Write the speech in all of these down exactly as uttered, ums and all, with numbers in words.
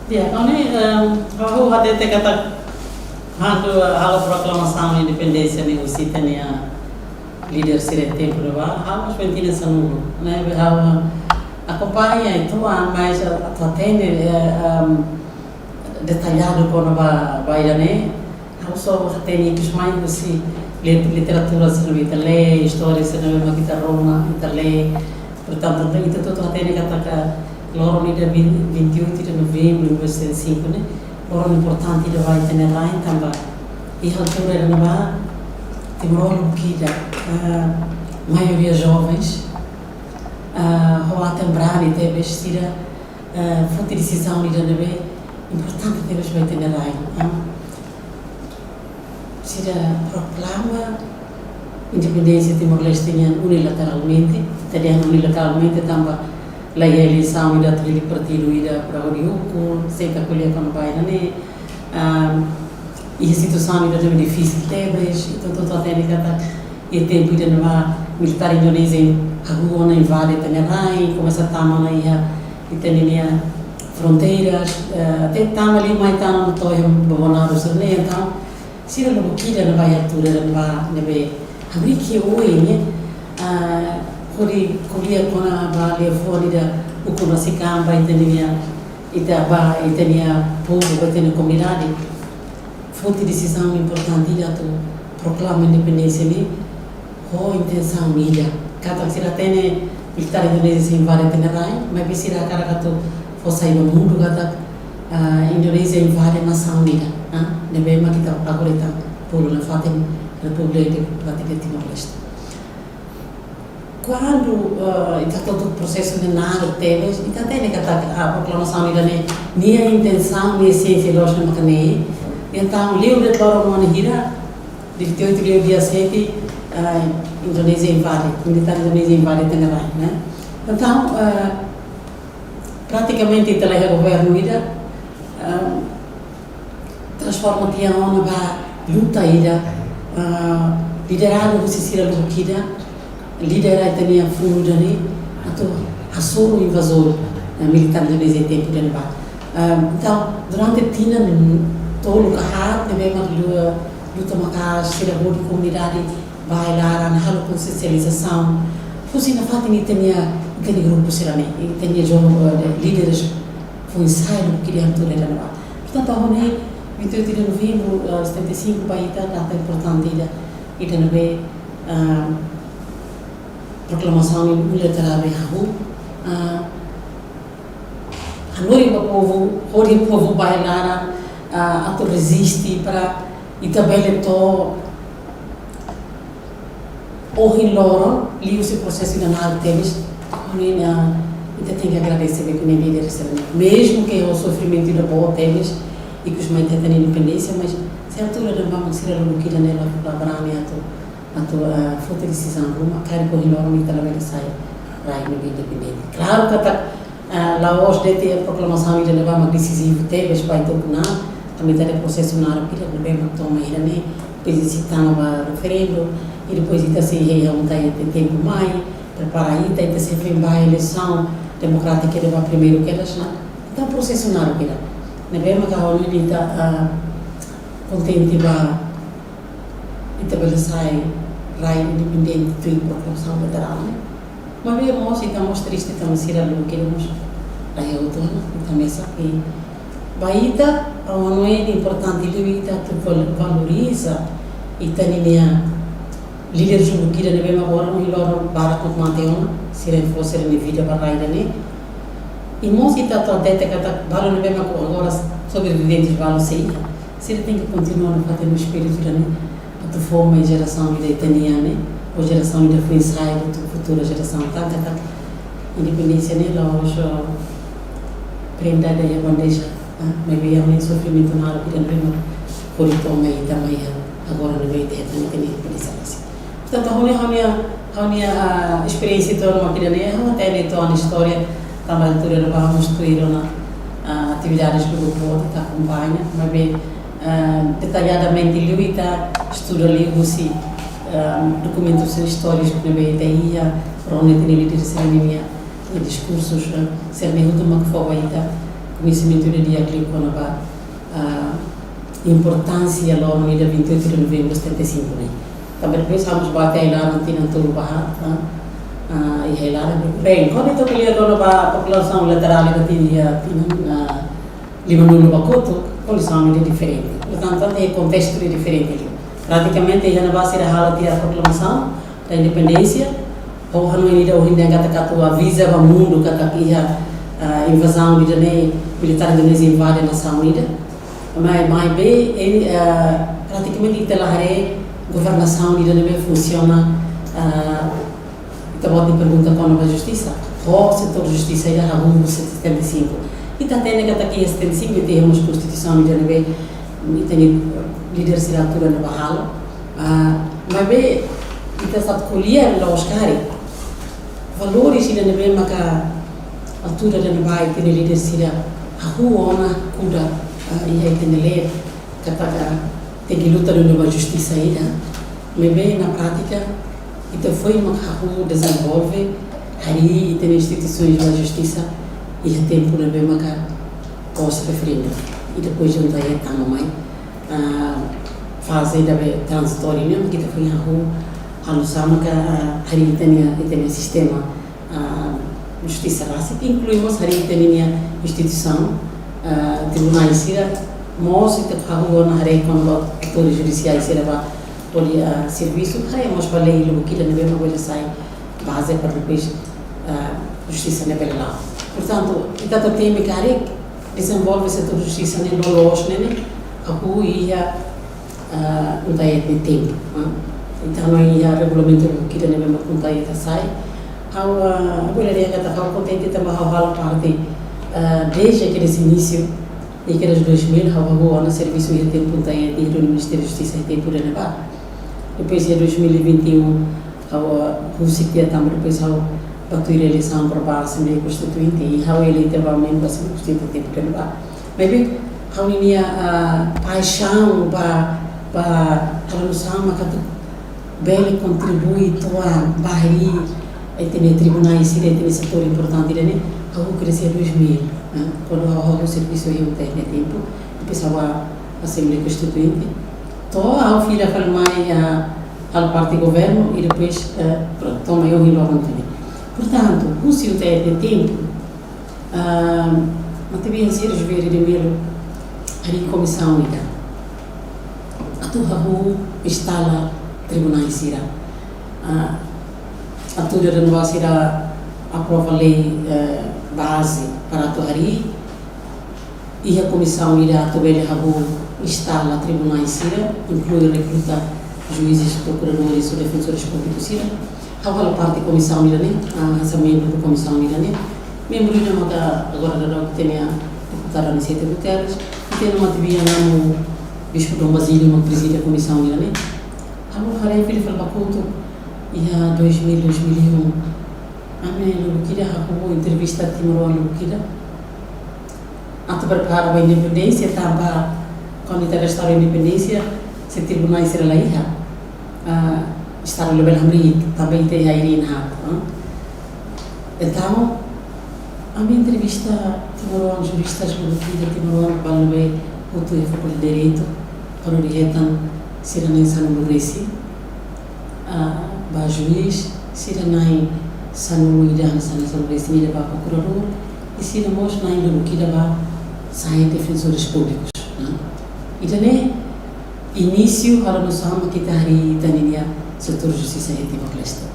Ya, kami, em, ha'u hatete katak, ha'u halo proklamasaun independénsia ne'e husi ita-nia líder sira iha tempu ne'ebá, ha'u mós Valentina Sanulu, ne'ebé ha'u akompaña uitoan, mas, eh, atu hatene, eh, em, detalladu kona-ba, ba ida-ne'e, ha'u só hatene ikus mai husi lit-, literatura sira ne'ebé ita lee, istória sira ne'ebé mak ita rona, ita lee. Portantu, ita hotu hatene katak loron ida vin-, vinte e oito de novembro de mil novecentos e setenta e cinco ne'e, loron importante ida ba ita-nia rain tanba iha altura ida ne'ebá, timoroan lubuk ida, ah, maioria jovens, ah, ho aten-brani tebes sira, ah, foti desizaun ida ne'ebé importante tebes ba ita-nia rain, ah. Sira proklama independénsia Timor-Leste nian unilateralmente, ita dehan unilateralmente tanba la iha eleisaun ida atu hili partidu ida para hodi ukun, senta ko'alia kona-ba ida-ne'e, ah, iha situasaun ida ne'ebé difisil tebes, entaun, entaun, entaun, entaun, iha tempu ida ne'ebá militár Indonézia hahú ona invade ita-nia rain, komesa tama ona iha ita-nia fronteiras, eh, até tama liu mai tan ona to'o iha Bobonaro sira-ne'e, entaun, sira lubuk ida ne'ebá iha altura ne'ebá, ne'ebé hamriik iha oin, eh, ah, hodi ko'alia kona-ba liafuan ida ukun rasik an ba ita-nia, ita ba ita-nia povu, ba ita-nia komunidade. Foti desizaun importante ida atu proklama independénsia ne'e ho intensaun ida. Katak sira hatene militár Indonézia sei invade ita-nia rain, maibé sira hakarak atu fó sai ba mundu katak, ah, Indonézia invade nasaun ida, ah, ne'ebé mak ita agora ita bolu nafatin Repúblika Demokrátika Timor-Leste. Kuandu, eh, ita hotu prosesu ne'e naruk tebes, ita hatene katak proklamasaun ida-ne'e, nia intensaun, nia esénsia loos ne'e maka ne'e. Entaun, liu de'it loron hira, dia vinte e oito, liu dia sete, eh, Indonézia invade, militár Indonézia invade ita-nia rain, ne'e? Entaun, eh, pratikamente ita la iha governu ida, eh, transforma tiha ona ba luta ida, ah, lideradu husi sira lubuk ida, lidera ita-nia fundu ida-ne'e, atu hasoru invazór, eh, militár Indonézia iha tempu ida ne'ebá. Ah, entaun, durante tinan tolu ka haat, ne'ebé mak lu-, luta maka'as, sira hodi komunidade ba iha laran, halo konsiensializasaun. Husi nafatin ita-nia, ita-nia grupu sira-ne'e, ita-nia joven, eh, líderes foin-sa'e lubuk ida iha altura ida ne'ebá. Portantu, ha'u hanoin, vinte e oito de novembro, eh, setenta e cinco, ba ita, data importante ida, ida ne'ebé, ah, proklamasaun unilaterál ne'e hahú, ah, hanorin ba povu, hodi povu ba iha laran, ah, atu reziste para ita bele to'o ohin loron, liuhusi prosesu ida naruk tebes, ha'u hanoin, ah, ita tenke agradese ba ita-nia líder sira-ne'e. Mezmu ke ho sofrimentu ida boot tebes, ikus mai ita hetan independénsia, mas iha altura ne'ebá mak sira lubuk ida-ne'e la, la brani atu, atu, ah, foti desizaun ruma, karik ohin loron ita labele sai rai ne'ebé independente. Klaru katak, ah, la'ós de'it proklamasaun ida ne'ebá mak desizivu tebes ba ita ukun an, tanba ita iha prosesu naruk ida ne'ebé mak to'o mai ida-ne'e, depois ita sei tama ba referendu, i depois ita sei iha, iha un tai tempu mai, prepara ita, ita sei foin ba eleisaun demokrátika ida ba primeiru kedas ona. Entaun prosesu naruk ida. Ne'ebé maka ha'u hanoin ita, ah, kontente ba ita bele sai rai independente tuir proklamasaun federál, ne'e? Maibé mós ita mós triste tanba sira lubuk ida mós la iha hotu ona, ita mesak i ba ita, ha'u hanoin importante liu ita atu val-, valoriza ita-nia líder lubuk ida ne'ebé mak agora ohin loron barak mak mate ona, sira fó sira-nia vida ba rai ida-ne'e. I mós ita atu hatete katak balu ne'ebé mak agora sobreviventes balu sei iha, sira tenke kontinua nafatin ho espíritu ida-ne'e atu forma jerasaun ida ita-nian ne'e, ou jerasaun ida foin-sa'e, atu futura jerasaun. Tan katak independénsia ne'e la'ós prenda ida iha bandeja, ah, maibé iha sofrimentu naruk ida ne'ebé mak hodi to'o mai ita mai iha agora ne'ebé ita hetan ita-nia independénsia rasik. Portantu, ha'u-nia, ha'u-nia, ha'u-nia, ah, esperiénsia to'o mak ida-ne'e, ha'u hatene to'o nia istória, tanba altura ne'ebá mós tuir ona, ah, atividades do grupu ita akompaña, maibé, ah, detalladamente liu ita estuda liuhusi, ah, dokumentus istórikus ne'ebé ita iha, rona ita-nia líder sira-nia, nia diskursus, ah, sira-ne'e hotu mak fó ba ita, Koñesimentu ida di'ak liu kona-ba, ah, importánsia loron ida vinte e oito de novembro setenta e cinco ne'e. Tanba depois ami bá to'o ai-laran tinan tolu ba, ah, ah, iha ai-laran. Bem, kuandu ita ko'alia kona-ba populasaun laterál ida tinan, ah, tinan, ah, limanulu ba kotuk, kondisaun ida diferente. Portantu, iha kontestu ida diferente liu. Pratikamente, iha ne'ebá sira halo tiha proklamasaun da independénsia, ho hanoin ida ohin dehan katak atu aviza ba mundu katak iha, ah, invazaun ida-ne'e, militár Indonézia invade nasaun ida. Maibé, maibé, eh, ah, pratikamente ita la haree governasaun ida-ne'ebé funsiona, ah, ita-boot nia pergunta kona-ba justisa. Ho setór justisa ida hahú husi setenta e cinco. Ita hatene katak iha setenta e cinco ita iha mós konstituisaun ida-ne'ebé ita-nia líder sira altura ne'ebá halo. Ah, maibé ita se ita ko'alia la'ós karik, valores ida-ne'ebé maka altura ne'ebá ita-nia líder sira hahú ona kuda, ah, iha ita-nia leet katak tenke luta duni ba justisa ida. Maibé na prátika, ita foin mak hahú dezenvolve, harii ita-nia instituisoens ba justisa iha tempu ne'ebé maka pós referendu. I depois Junta E tama mai, ah, faze ida be tranzitóriu ne'e, ita foin hahú, halo sá maka, ah, harii ita-nia, ita-nia sistema, ah, justisa rasik, inklui mós harii ita-nia instituisaun, ah, tribunais sira, mós ita hahú ona haree kona-ba atores judisiais sira ba hodi, ah, servisu, haree mós ba lei lubuk ida ne'ebé mak bele sai baze para depois, ah, justisa ne'e bele la'o. Portantu, ita atu temi karik dezenvolve setór justisa ne'e loloos ne'e, ne'e hahú iha, ah, UNTAET nia tempu, ah. Entaun, iha regulamentu lubuk ida ne'ebé mak UNTAET hasai. Ha'u, ah, ha'u bele dehan katak ha'u kontente tanba ha'u halo parte, ah, desde kedas inísiu, desde kedas dois mil, ha'u hahú ona servisu iha tempu UNTAET, iha Ministériu Justisa iha tempu ida-ne'ebá. Depois, iha dois mil e vinte e um, ha'u, ah, husik tiha tanba depois ha'u bá tuir eleisaun para ba Asembleia Konstituinte, i ha'u eleita ba membru Asembleia Konstituinte tempu ida-ne'ebá. Maibé, ha'u-nia, ah, paixaun ba, ba, halo nu'usá mak atu bele kontribui to'o ba harii ita-nia tribunais sira, ita-nia setór importante ida-ne'e, ha'u kresé dois mil, ah, kuandu ha'u, ha'u servisu iha UNTAET nia tempu, depois ha'u bá Asembleia Konstituinte. To'o ha'u fila fali mai, ah, halo parte governu i depois, eh, prontu, to'o mai ohin loron tiha. Portantu, husi UNTAET nia tempu, ah, Matebian Sérgio Vieira de Mello harii komisaun ida atu hahú instala tribunais sira. Ah, atu ida-ne'ebá sira aprova lei, eh, baze para atu harii, iha komisaun ida atu bele hahú instala tribunais sira, inklui rekruta juízes, prokuradores, defensores públicos sira. Ha'u halo parte komisaun ida-ne'e, ah, hanesan membru komisaun ida-ne'e. Membru ida maka agora daudaun ita-nia deputada Aniceto Guterres, ita-nia matebian amu Bispu Dom Basílio mak prezide komisaun ida-ne'e. Ha'u haree fila fali ba kotuk iha dois mil, dois mil e um. Ami lubuk ida hahú entrevista timoroan lubuk ida atu prepara ba independénsia, tanba kuandu ita restaura independénsia, se tribunais sira la iha, ah, Estadu labele hamriik, tanba ita iha ai-riin haat, ah. Entaun, ami entrevista timoroan, juristas lubuk ida timoroan, balu ne'ebé hotu iha Fakuldade Direitu, para hodi hetan sira na'in sanulu-resin, ah, ba juís, sira na'in sanulu ida, hanesan na'in sanulu-resin ida ba prokuradór, i sira mós na'in lubuk ida ba sai defensores públicos, ne'e. Ida-ne'e inísiu halo nu'usá mak ita harii ita-nia setór justisa iha Timor-Leste.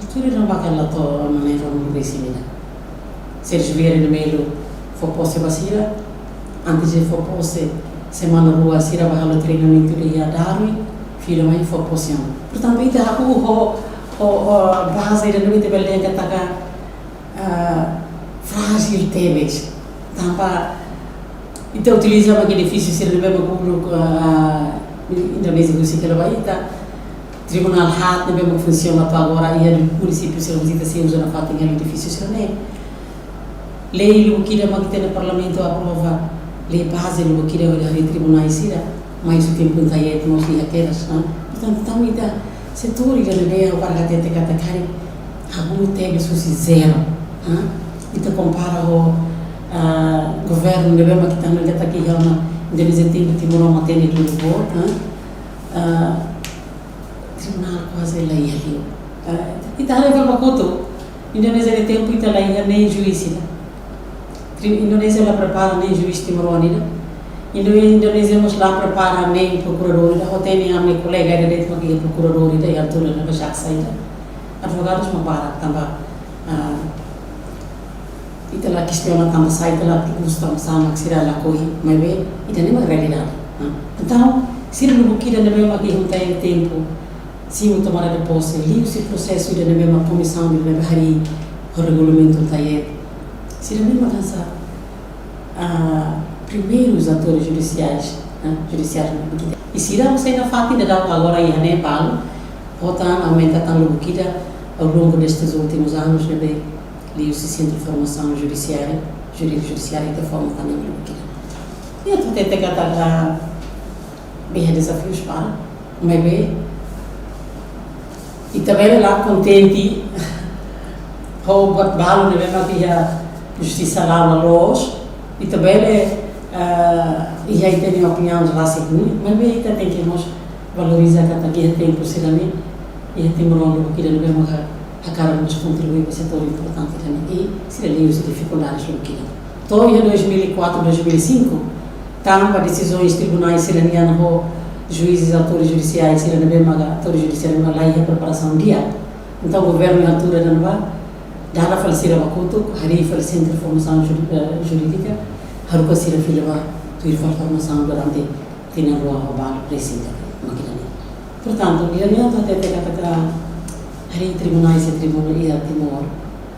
Altura ne'ebá kala to'o na'in ruanulu-resin ida. Sérgio Vieira de Mello fó pose ba sira, antes de fó pose, semana rua sira bá halo treinamentu iha Darwin, fila mai fó pose ona. Portantu, ita hahú ho, ho, ho baze ida-ne'ebé ita bele dehan katak, ah, frájil tebes. Tanba ita utiliza mak edifísiu sira ne'ebé mak uluk, ah, Indonézia husik hela ba ita. Tribunál haat ne'ebé mak funsiona to'o agora iha munisípiu sira, mas ita sei uza nafatin hela edifísiu sira-ne'e. Lei lubuk ida mak ita-nia Parlamentu aprova, lei baze lubuk ida hodi harii tribunais sira, mai husi tempu UNTAET mós iha kedas, ah. Portantu, tanba ita setór ida-ne'ebé ha'u hakarak hatete katak karik hahú tebes husi zero, ah. Ita kompara ho, Ah, governu ne'ebé mak ita hanoin katak iha ona Indonézia tempu Timor-Leste mak hatene duni boot, ah, ah, tribunál kuaze la iha liu. Ah, ita haree fali ba kotuk, Indonézia nia tempu ita la iha nein juís ida. Tri-, Indonézia la prepara nein juís timoroan ida. Indo-, Indonézia mós la prepara nein prokuradór ida, ha'u hatene ami-nia kolega ida de'it mak iha prokuradór ida, iha altura ne'ebá jaksa ida. Advogadus mak barak tanba, ah, ita la kestiona tanba sá, ita la gosta tanba sá mak sira lakohi, maibé ida-ne'e mak realidade, ah. Entaun, sira lubuk ida ne'ebé mak iha ona tempu simu tomada de pose, liuhusi prosesu ida ne'ebé mak komisaun ida ne'ebé harii ho regulamentu TAIET. Sira ne'e mak hanesan, ah, primeirus atores judisiais, ah, judisiáriu ne'ebé ita. I sira mós sai nafatin daudaun agora iha ne'e balu, ho tan aumenta tan lubuk ida ao longo destes últimos anos ne'ebé liuhusi Sentru Formasaun Judisiária, Jurídika Judisiária ita forma tan ne'e lubuk ida. I atu hatete katak, ah, iha dezafius barak, maibé ita bele la kontente ho buat balu ne'ebé mak iha justisa la'o loos, ita bele, eh, iha ita-nia opiniaun rasik duni, maibé ita tenke mós valoriza katak iha tempu sira-ne'e, iha timoroan lubuk ida ne'ebé mak hakarak mós kontribui ba setór importante ida-ne'e, i sira liuhusi difikuldades lubuk ida. To'o iha dois mil e quatro, dois mil e cinco, tanba desizaun tribunál sira-nian ho juízes, atores judisiais sira ne'ebé mak, atores judisiais ne'ebé mak la iha preparasaun di'ak. Entaun, governu iha altura ne'ebá dada fali sira ba kotuk, harii fali Sentru Formasaun Juri-, eh, Jurídika, haruka sira fila ba tuir fali formasaun durante tinan rua ho balu resin mak ida-ne'e. Portantu, ida-ne'e atu hatete katak harii tribunál, se tribunál iha Timor,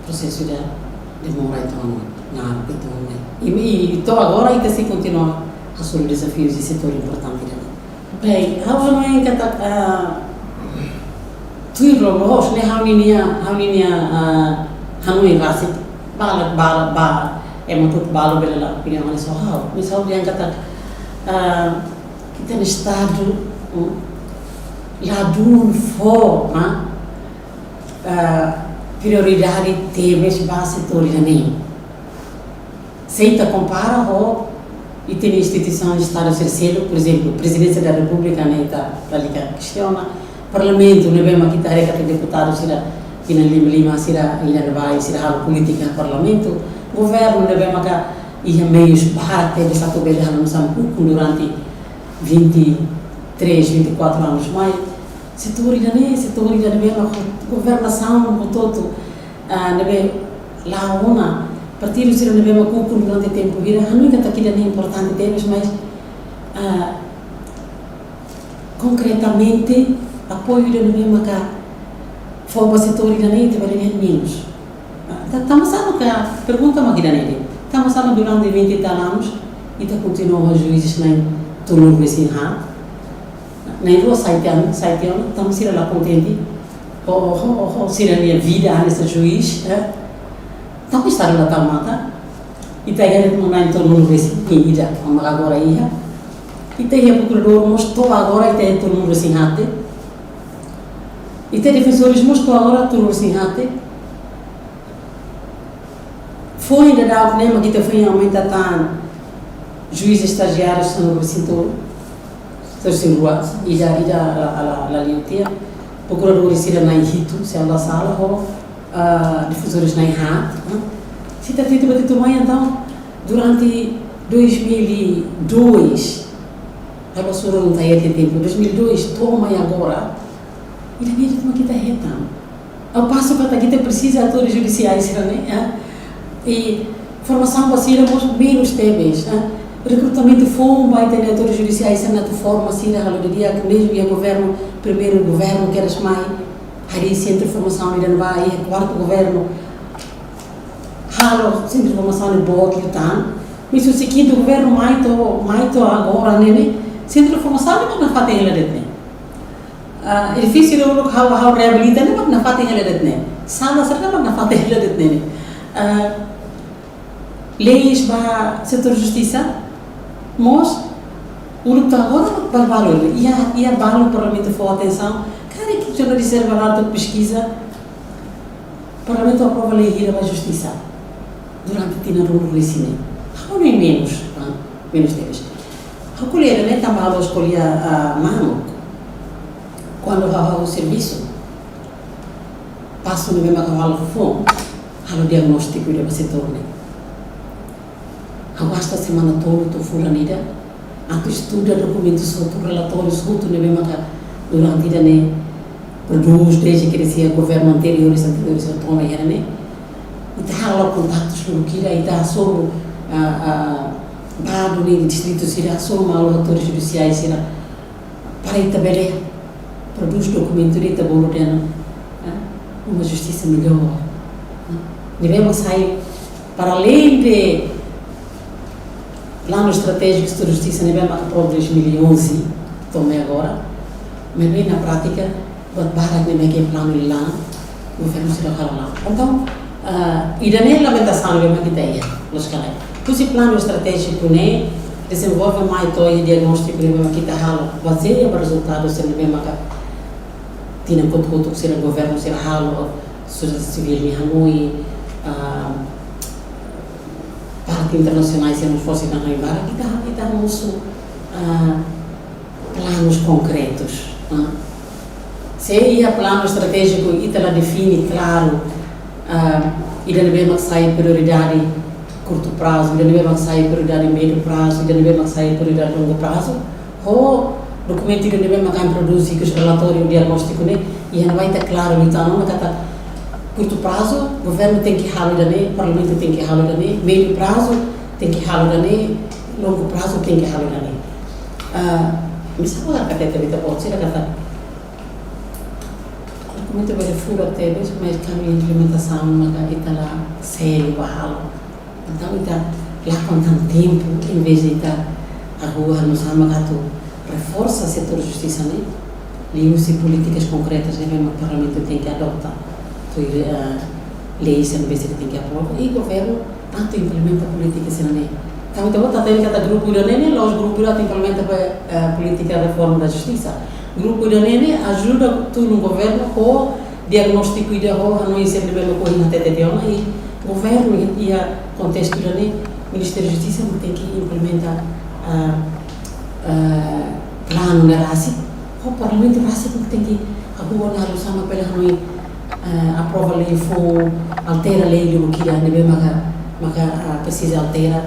prosesu ida demora uitoan ona, naruk uitoan ona. I, i, i to'o agora ita sei kontinua hasoru dezafius iha setór importante ida-ne'e. Bem, ha'u hanoin katak, ah, tuir loloos ne'e ha'u-ninia, ha'u-ninia, ah, hanoin rasik, balu, balu, ba, ema hotu balu bele la opiniaun hanesan ha'u. Maibé ha'u dehan katak, ah, ita-nia Estadu, hmm, ladún fó, ah, ah, prioridade tebes ba setór ida-ne'e. Se ita kompara ho ita-nia instituisaun Estadu sira seluk, por ezemplu, Prezidénsia da Repúblika ne'e ita lalika kestiona, Parlamentu ne'ebé mak ita haree katak deputadu sira iha lima-lima sira iha ne'ebá, sira halo polítika Parlamentu, governu ne'ebé maka iha meius barak tebes atu bele halo hanesan ukun durante vinte e três, vinte e quatro anos mai, setór ida-ne'e, setór ida ne'ebé mak governasaun hotu-hotu, ah, ne'ebé la'o ona, partidu sira ne'ebé mak ukun durante tempu hira, hanoin katak ida-ne'e importante tebes, mas, ah, konkretamente, apoiu ida ne'ebé maka fó ba setór ida-ne'e, ita bele dehan menus. Ah, ta-, tanba sá mak, pergunta mak ida-ne'e de'it. Tanba sá mak durante vinte e tal anos, ita kontinua ho juízes na'in tolunulu-resin-haat. Na'in rua sai tiha ona, sai tiha ona, tanba sira la kontente ho, ho, ho, ho sira-nia vida hanesan juís, eh. Tanba Estadu la tau matan. Ita iha de'it mak na'in tolunulu-resin-ida, mak agora iha. Ita iha prokuradór mós to'o agora ita iha tolunulu-resin-haat de'it. Ita defensores mós to'o agora tolunulu-resin-haat de'it. Foin daudauk ne'e mak ita foin aumenta tan juízes estajiárius sanulu-resin-tolu, sanulu-resin-rua, ida, ida la, la, la liu tiha. Prokuradores sira na'in hitu, se ha'u la sala, ho, ah, defensores na'in haat, ah. Se ita tuir ba tuir mai, entaun, durante dois mil e dois, ha'u la sura no tayete tempu, dois mil e dois, to'o mai agora, ida-ne'e de'it mak ita hetan. Ao passo que ita presiza atores judiciais, né? Ah, i formasaun ba sira mós menus tebes, ah. Rekrutamentu foun ba ita-nia atores judiciais sira atu forma sira halo didi'ak, mezmu iha governu, primeiru governu kedas mai harii sentru formasaun ida-ne'ebá, iha kuartu governu halo sentru formasaun ne'e boot liután. Mas husi kintu governu mai to'o, mai to'o agora ne'e, sentru formasaun ne'e mak nafatin hela de'it ne'e. Ah, edifísiu ne'e uluk ha'u, ha'u reabilita ne'e mak nafatin hela de'it ne'e. Sala sira ne'e mak nafatin hela de'it ne'e. Ah, leis ba setór justisa mós uluk to'o agora balu-balu. Iha, iha balu Parlamentu fó atensaun. Karik jornalista sira bá halo peskiza, Parlamentu aprova lei hira ba justisa. durante tinan rua resin ne'e. Ha'u hanoin menus, ah, menus tebes. Ha'u ko'alia ne'e tanba ha'u la'ós ko'alia, ah, mamuk. Kuandu ha'u, ha'u servisu, pasu ne'ebé maka ha'u halo foufoun, halo diagnóstiku ida ba setór ne'e. Ha'u gasta semana tolu to'o fulan ida atu estuda dokumentus hotu, relatórius hotu ne'ebé maka durante ida-ne'e prodús, desde ke sira governu anteriór, anteriór, sira toma iha ne'e. Ita halo kontaktus uluk ida, ita hasoru, ah, ah, dadu ne'e distritu sira, hasoru malu atór judisiál sira, para ita bele prodús dokumentu ida, ita bolu dehan, ah, uma justisa mellór. Ne'ebé mak sai, para além de planu estratéjiku setór justisa ne'ebé mak aprova dois mil e onze, to'o mai agora, maibé na prátika, buat barak ne'ebé ke planu la'o, governu sira halo la'o. Entaun, ah, ida-ne'e lamentasaun ne'ebé mak ita iha, loos ka lae. Husi planu estratéjiku ne'e, dezenvolve mai to'o iha diagnóstiku ne'ebé mak ita halo, bazeia ba rezultadu sira ne'ebé maka tinan kotuk-kotuk sira governu sira halo, sosiedade sivíl nia hanoin, ah, parte internasionál sira mós fó sira-nia hanoin barak, ita, ita mosu, ah, planus konkretus, ah. Se iha planu estratéjiku ita la define klaru, ah, ida ne'ebé mak sai prioridade kurtu prazu, ida ne'ebé mak sai prioridade médiu prazu, ida ne'ebé mak sai prioridade longu prazu, ho dokumentu ida ne'ebé mak ami prodús ikus relatóriu diagnóstiku ne'e, iha ne'ebá ita klaru liután ona katak kurtu prazu, governu tenke halo ida-ne'e, parlamentu tenke halo ida-ne'e, médiu prazu tenke halo ida-ne'e, longu prazu tenke halo ida-ne'e. Ah, misa ko ka tete bita bot sira katak dokumentu bele furak tebes, mas kaminhu implementasaun maka ita la sériu ba halo. Entaun, ita lakon tan tempu, em vez de ita agora no sama atu reforsa setór justisa ne'e, liuhusi polítikas konkretas ne'ebé mak parlamentu tenke adota, tuir, eh, lei sira ne'ebé sira tenke aprova, i governu atu implementa polítika sira-ne'e. Entaun, ita-boot hatene katak grupu ida-ne'e ne'e, la'ós grupu ida atu implementa ba, eh, polítika reforma da justisa. Grupu ida-ne'e ne'e ajuda tulun governu ho diagnóstiku ida ho hanoin sira ne'ebé mak ohin hatete tiha ona, i governu iha kontestu ida-ne'e, Ministériu Justisa mak tenke implementa, ah, ah, planu ne'e rasik, ho parlamentu rasik mak tenke agora halo sama para hanoin, ah, aprova lei foun, altera lei liu buat ida ne'ebé maka, maka, ah, presiza altera,